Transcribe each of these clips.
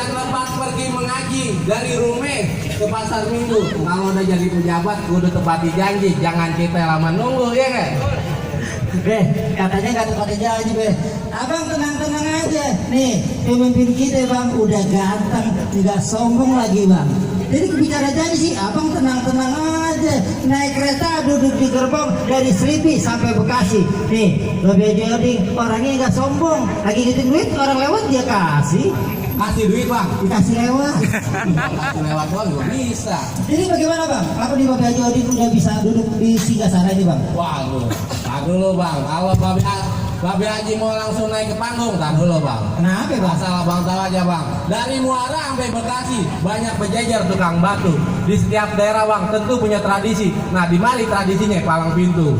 dan lepas pergi mengaji dari rumah ke pasar minggu. Kalau udah jadi pejabat, kudu tepati janji, jangan kita lama nunggu, ya kan? Katanya nggak tepati janji, Abang tenang-tenang aja. Nih, pemimpin kita bang udah ganteng, nggak sombong lagi bang. Jadi bicara janji sih, abang tenang-tenang aja. Naik kereta duduk di gerbong dari Selipi sampai Bekasi. Nih, lebih jadi orangnya nggak sombong. Lagi ngitung duit, orang lewat dia kasih. Kasih duit bang, Dikasih lewat. kasih lewat doang juga bisa. Jadi bagaimana bang? Aku di Bapak Haji Odin udah bisa duduk di Singgasara ini bang? Waduh, tak dulu bang. Kalau Babe Haji mau langsung naik ke panggung, tak dulu bang. Kenapa bang? Asal abang tahu aja bang. Dari Muara sampai Bekasi banyak penjajar tukang batu. Di setiap daerah bang tentu punya tradisi. Nah di Mali tradisinya palang pintu.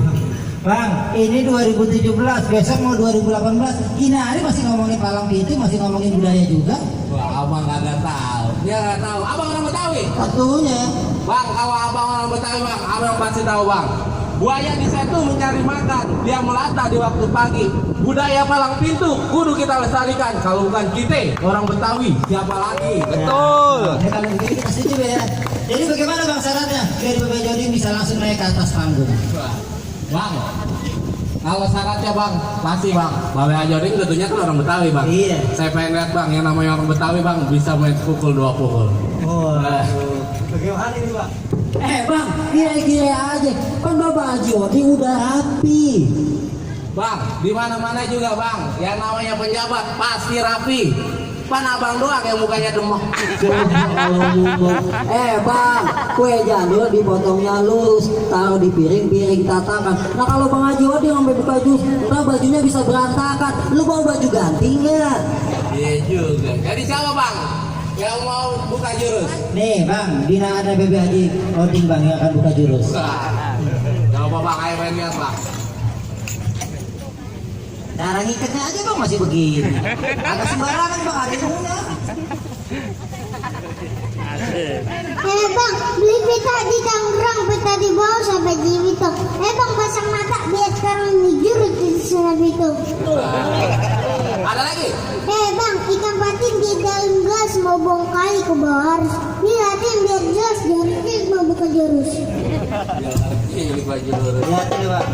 Bang, ini 2017, besok mau 2018. Gini hari masih ngomongin palang pintu, masih ngomongin budaya juga. Wah abang kagak tahu. Dia nggak tahu. Abang orang Betawi. Tentunya. Bang kalau abang orang Betawi bang, abang pasti tahu bang. Buaya di situ mencari makan, dia melata di waktu pagi. Budaya palang pintu kudu kita lestarikan. Kalau bukan kita orang Betawi, siapa lagi? Betul. Ya, kalau begini kita setuju ya. Jadi bagaimana bang syaratnya? Biar Bapak Haji Odin bisa langsung naik ke atas panggung. Bang, kalau syaratnya bang, pasti bang. Babe Haji Odin tentunya kan orang Betawi bang. Iya. Saya pengen lihat bang, yang namanya orang Betawi bang bisa main pukul 2 pukul. Oh, bagaimana ini bang? Bang, kira-kira aja. Kan Bapak Haji Odin udah rapi. Bang, di mana-mana juga bang, yang namanya penjabat pasti rapi. Pan abang doang yang mukanya demok. Bang, kue jadul dipotongnya lurus, taruh di piring tatakan. Nah kalau Bang Haji Odin sampai buka jus, udah bajunya bisa berantakan. Lu mau baju ganti nggak? Iya juga. Jadi siapa bang yang mau buka jurus? Nih bang, Dina ada Bapak Haji Odin bang yang akan buka jurus. Gak apa bang, ayo main lihat bang. Cara ngikatnya aja bang masih begini. Agak sembarangan bang, ada ilmunya. Bang, beli pita di Tangerang, pita di bawah sampai di Bitung. Bang, pasang mata biar sekarang dijurut di sana Bitung. Ada lagi? Bang, ikan patin di dalam gelas mau buang kali ke bawah harus lihatin biar jelas jurusnya mau buka jurus. Iya, buka jurus. Lihat ini bang.